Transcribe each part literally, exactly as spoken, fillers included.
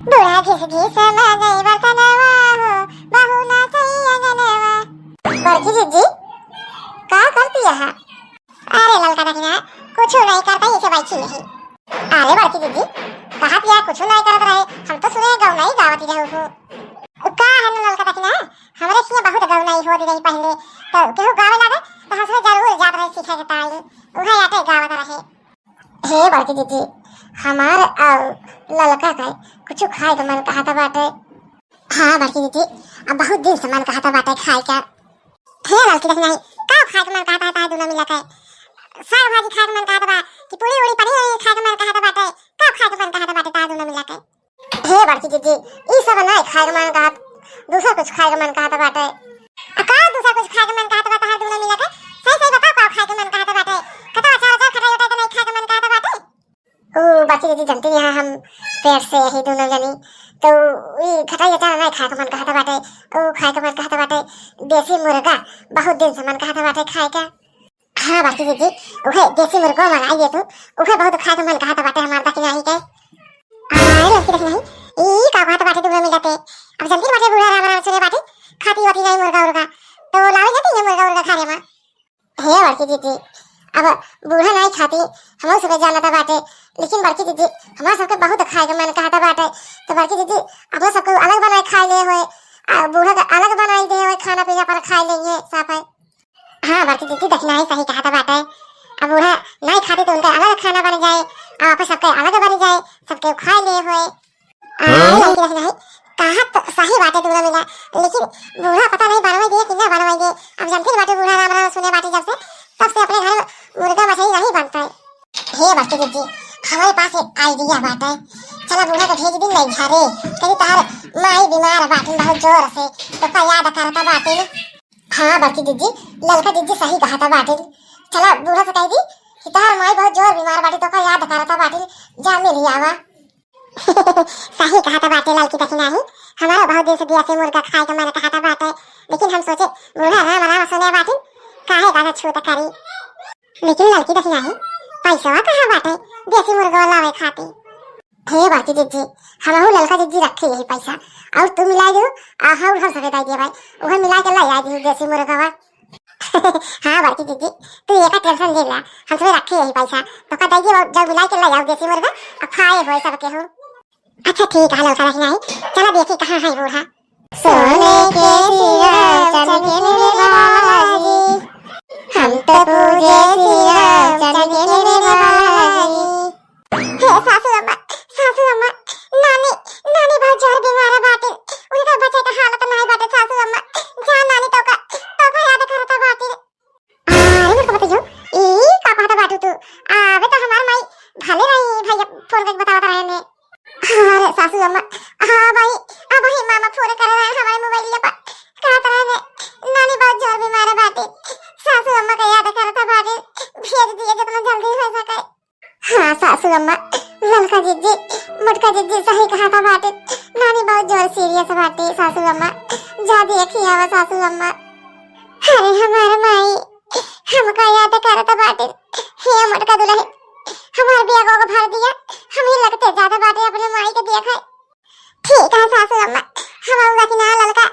बूढ़ा घिस घिस मांजै बर्तनवा हो, बहू नाचै अंगनवा। बड़की जिज्जी, का करती है? अरे ललका दखिना, कुछ नहीं करता, ऐसे बैठी नहीं। अरे बड़की जिज्जी, कहा पिया कुछ नहीं करत रहे, हम तो सुने गौनाई गावत रहू हो। का है ना ललका दखिना, हमरे हियाँ बहुत गौनाई होत रही पहले, तो केहू गावे लागे तो हम सुने जरूर जात रहे सीखे के ताई, उहे आटे गावत रहे। हे बड़की जिज्जी, हमार और ललका का कुछ खाए के मन कहत बाटे। हाँ बड़की जिज्जी, अब बहुत दिन से मन कहत बाटे खाए का। हे ललकी दखिना, का खाए के मन कहत है तार दुनो मिला के? साग भाजी खाए के मन कहत बा कि पूरी उड़ी पनीर उड़ी खाए के मन कहत बाटे? का खाए के मन कहत बाटे तार दुनो मिला के? हे बड़की जिज्जी, ई सब नाई खाए के मन कहत, दूसर कुछ खाए के मन कहत बाटे। आ का दूसर कुछ खाए के मन कहत बा तार दुनो मिला के? सही सही बताओ, का खाए के मन कहत बाटे? कतौ अचार अचार खटाई उटाई के नाई खाए के मन कहत बाटे? ओ बड़की जिज्जी, जनती यहाँ हम पेट से यही दुनो जनी, तो ई खटाई अचार नाई खाए के मन कहत बाटे, ओ खाए के मन कहत बाटे देसी मुर्गा, बहुत दिन से मन कहत बाटे खाए का। हाँ बड़की जिज्जी, उहे देसी मुर्गो मंगाई दे तू, उहे बहुत खाए के मन कहत बाटे हमार दखिनाही के। अरे ललकी दखिनाही, ई का कहत बाटे दुनो मिला के? अब जनती बाटे बूढ़ा राम राम सुने बाटे, खाती वाती नहीं मुर्गा उर्गा, तो लावे जाती है मुर्गा उर्गा खाने में। हे बड़की जिज्जी, अब बूढ़ा नहीं खाती, हमहू सबके जानता बाटे, लेकिन बड़की जिज्जी, हमरा सबके बहुत खाए के मन कहता बाटे, तो बड़की जिज्जी, अपना सबके अलग बनाए खाए ले होए, आ बूढ़ा के अलग बनाई दे होए, खाना पीना पर खाए लेंगे साफ है। हाँ बड़की जिज्जी, दखिनाही सही कहता बाटे, अब बूढ़ा नहीं खाती तो उनका अलग खाना बन जाए, और आप सबके अलग बन जाए, सबके खाए ले होए। आ, ललकी दखिनाही, कहा तो सही बाटे दुनो मिला, लेकिन बूढ़ा पता नहीं बनवे दिए कि ना बनवे दिए। अब जानते बाटे बूढ़ा राम राम सुने बाटे जब से, तब से अपने घर में मुर्गा मछली नहीं बनता है। हे बड़की जिज्जी, हमारे पास एक idea बाटे, चला बूढ़ा के भेज दी नहीं घरे, कहीं तार माई बीमार बाटे बहुत जोर से, तो का याद करता बाटे। हाँ बड़की जिज्जी, ललका जिज्जी सही कहता बाटे, चला बूढ़ा से कह दी कि तार माई बहुत जोर बीमार बाटे, तो का याद करता बाटे, जा मिल आवा। सही कहत बाटे ललकी दखिनाही, हमारो बहुत दिन से देसी मुर्गा खाए के मन कहत बाटे, लेकिन हम सोचे बूढ़ा राम राम सुने बाटे, काहे का छूत करी। लेकिन ललकी दखिनाही, पैसवा कहाँ बाटे देसी मुर्गा लावे खाती? हे बड़की जिज्जी, हमहू ललका जिज्जी रखे यही पैसा, और तू मिला दू, आ हम हम सके दे दिए भाई, उहे मिला के ला आ दी देसी मुर्गा। हाँ बड़की जिज्जी, तू एका tension ले ला, हम सबे रखे यही पैसा, तो का दइए जब मिला के ले आओ देसी मुर्गा, अब खाए होए सब केहू। अच्छा ठीक है ललका दखिनाही, चला देखी कहाँ है बूढ़ा। सोने के सिया चमके मेरे बालाजी, हम तो पूजे सिया चमके मेरे बालाजी। हे सासू अम्मा, सासू अम्मा, नानी, नानी बहुत जोर बीमार बाटे, उनका बचे का हालत नहीं बाटे सासू अम्मा, जा नानी तो का, तो का याद करता बाटे। अरे मोर बतैयो, ई का कहत बाटू तू? अबे तो हमार माई भले रही भैया फोन करके बतावत रहे ने। अरे सासू अम्मा, हाँ भाई, अब ही मामा फोन कर रहे हैं हमारे मोबाइल पर, कहत रहे ने, नानी बहुत जोर बीमार बाटे, सासू अम्मा का याद करत बाटे, भेज दिए जितना जल्दी हो सके। हाँ सासू अम्मा, ललका जिज्जी, मोटका जिज्जी सही कहत बाटे, नानी बहुत जोर serious बाटे सासू अम्मा, जा देखी आवा सासू अम्मा। अरे हमार माई, हमका याद करत बाटे, हे मोटका दुलहिन, हमार bag ओग भर दिया, हम ही लगते ज्यादा बाटे अपने माई के देखे। ठीक है सासू अम्मा, हम आऊंगा कि ना ललका,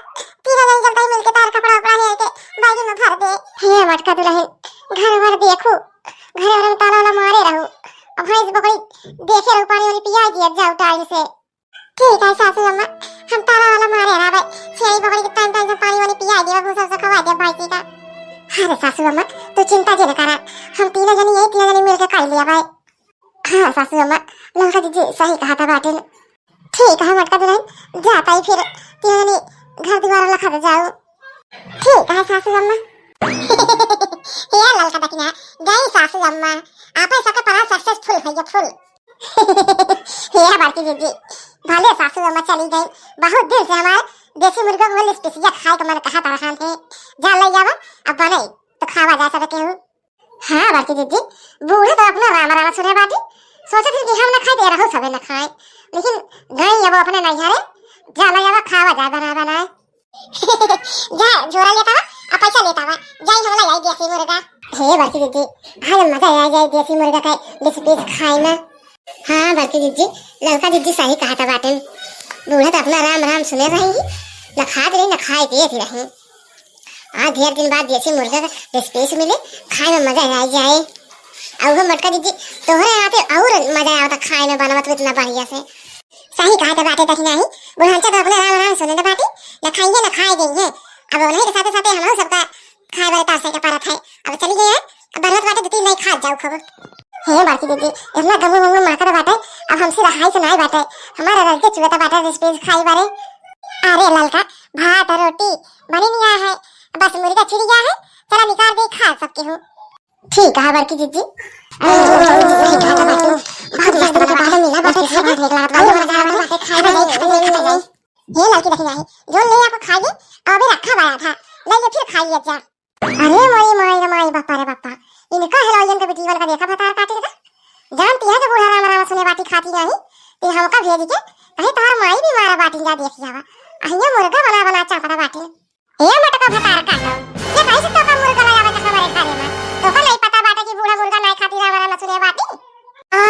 तीनों जन जल्दी मिलके तार कपड़ा उपड़ा हेर के बैग में भर दे। हे मोटका दुलहिन, घर भर देखू, घर भर में ताला वाला मारे रहू, और भैंस बकरी देखे रहू, पानी वानी पिया दिया जाओ time से। ठीक है सासू अम्मा, हम ताला वाला मारे रहबे, छेरी बकरी के time time से पानी वानी पिया दिया, भूसा से खवा दिया भैंसी का। अरे सासू अम्मा, तू चिंता जे न करा, हम तीनों जनी यही तीनों जनी मिलके कर लिया भाई। हाँ सासू अम्मा, ललका जिज्जी सही कहत बाटे। ठीक है मोटका दुलहिन, जाता ही फिर तीनों जनी घर दुआर लखा दे जाओ। ठीक है सासू अम्मा। हे ललका दखिना, गई सासू अम्मा, आपे सबके plan successful है ये full। हे बड़की जिज्जी, भले सासू अम्मा चली गई, बहुत दिन से हमार देसी मुर्गा को लिस्पिसिया खाए का मन कहत रहन है, जा ले जावा, अब बने तो खावा जा सब केहू। हाँ बड़की जिज्जी, बूढ़ा तो अपना रामा रामा सुने बाटी, सोचत ही कि हम न खाए तो रहू सबे न खाए, लेकिन गई अब अपने नैहरे, जा ले जावा खावा जाए बनाए बनाए। जा झोरा लेता वा, आ पैसा लेता वा, जाई हम ले आई देसी मुर्गा। हे बड़की जिज्जी, आज मजा आ जाए देसी मुर्गा का लिस्पिस खाए में। हाँ बड़की जिज्जी, ललका जिज्जी सही कहत बाटे। बूढ़ा तो अपना राम राम सुने रही, न खात रही, न खाए पिए थी रही। आज ढेर दिन बाद देसी मुर्गा का leg piece मिले, खाए में मजा आ जाए। और वो मटका दीदी, तोहरे हाथे और मजा आवता खाए में, बनवत हो इतना बढ़िया से। सही कहा तो बाटे दखिनाही, बुढ़ांचा तो अपना राम राम सुने न बाटे, न खाइए न खाए देइए। अब उन्हीं के साथे साथे हम सबका खाए वाले तार से के परत है। अब चली गई है, अब बनवत बाटे दो तीन लाई खात जाओ खूब। हे बड़की दीदी, इतना गमू गमू महकत बाटे, अब हमसे रहाई से नाई बाटे, हमारा रल के चुवता बाटे leg piece खाई बारे। अरे ललका, भात रोटी बनी नहीं है, बस मुर्गा छिड़ गया है, चला निकाल दे खा सबके हूँ। ठीक है बड़की दीदी। बहुत मस्त लगा बाटे, मिला बाटे, खाए में ढेर लागत बाटे, मजा आवत बाटे, खाए में जाई, खाए में जाई। हे ललकी दखिनाही, जो ले आपको खाइए, अबे रखा बाया था, ले लो फिर खाइए जा। अरे मोरी माई रे माई, बापा रे बापा, इनका हेलौजन के बेटीवन का देखा भतार काटे का। जानती है कि बूढ़ा राम राम सुने बाटी खाती नहीं, ते हमका भेज के कहे तोहर माई भी मारा बाटी जा देख जावा। अहिया मुर्गा बना बना चापड़ा बाटी। ए मटका भतार काटो, ये कैसे तोका मुर्गा ले आवे के हमारे घरे में? तोका नहीं पता बाटे कि बूढ़ा मुर्गा नहीं खाती राम राम सुने बाटी? आ,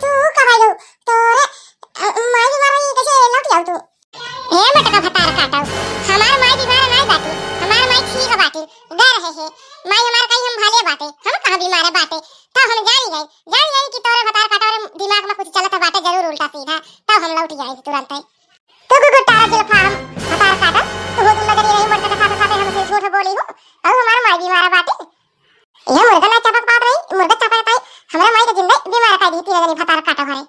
तू कब आयो? तोरे, अ, माई भी मारा ये कैसे लौट जाओ तू? ए मटका भतार काटो, हमार माई बीमार नाई बाटी, हमार माई ठीक बाटी, गर है हे, माई हमार कहीं हम भले बाटे, हम कहाँ बीमार बाटे, तब हम जानी गई, जानी गई कि तोरे भतार काटो रे दिमाग में कुछ चलत बाटे जरूर उल्टा सीधा, तब हम लौट आई तुरंत ही। तू गुगुटारा जुल्फा हम भतार काटो, तू हो तुम नजर नहीं मटका के साथ साथ हमसे झूठ बोली हो, और हमार माई बीमार बाटे। ये मुर्गा ना चपक पात रही, मुर्गा चपक पाई, हमरा माई के जिंदा बीमार कर दी, तीन जनी भतार काटो घरे।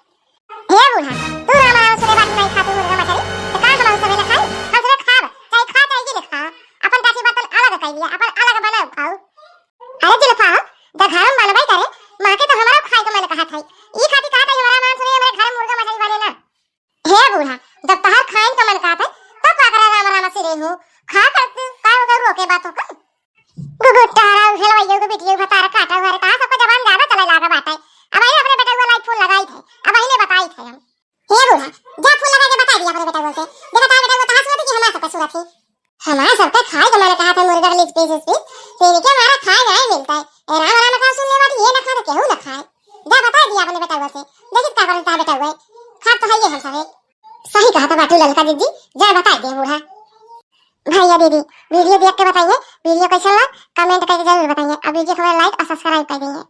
हे बूढ़ा, तू राम राम सुने बात नहीं खातू मुर्गा मछली, तो का हम सबे ना खाई? हम सबे खाब, चाहे खा चाहे जिन खा, अपन टाटी बर्तन अलग कर लिया, अपन अलग बनाओ खाओ। अरे जुल्फा, जब घर में बनबे करे, माँ के तो हमारा खाए के मन कहत है, ई खाती कहत है हमारा मान सुने हमारे घर में मुर्गा मछली बने ना। हे बूढ़ा, जब तहार खाइन का मन कहत है, तब का करे राम राम सिरे हो? खा कर तू, का हो गए रोके बातों का? गुगुटारा, हेलवैया के बिटिया भतार काटा हुआ रे, तहार सबका जबान ज्यादा चले लागा बाटे। अब आई अपने बेटा को लाइक फोन लगाई थे, अब आई ने बताई थे हम। हे बूढ़ा, जा फोन लगा के बता दिया अपने बेटा से, देखा तार बेटा तहार सुनत कि हमार सबका सुनत ही। हमार सबका खाए का मन कहत है मुर्गा के leg piece, piece, तेरे के हमारा खाए नहीं मिलता है। ए राम राम का सुन ले बाटी, ये ना खा तो केहू ना खाए। जा बता दिया अपने बेटा से, देखित का करता बेटा, खात तो है ये हम सबे। सही कहा तो बाटू ललका दीदी, जा बताई दे बूढ़ा। भैया दीदी, video देख के बताइए, video कैसन लगा, comment करके जरूर बताइए। अब video को हमारा like और subscribe कर दीजिए।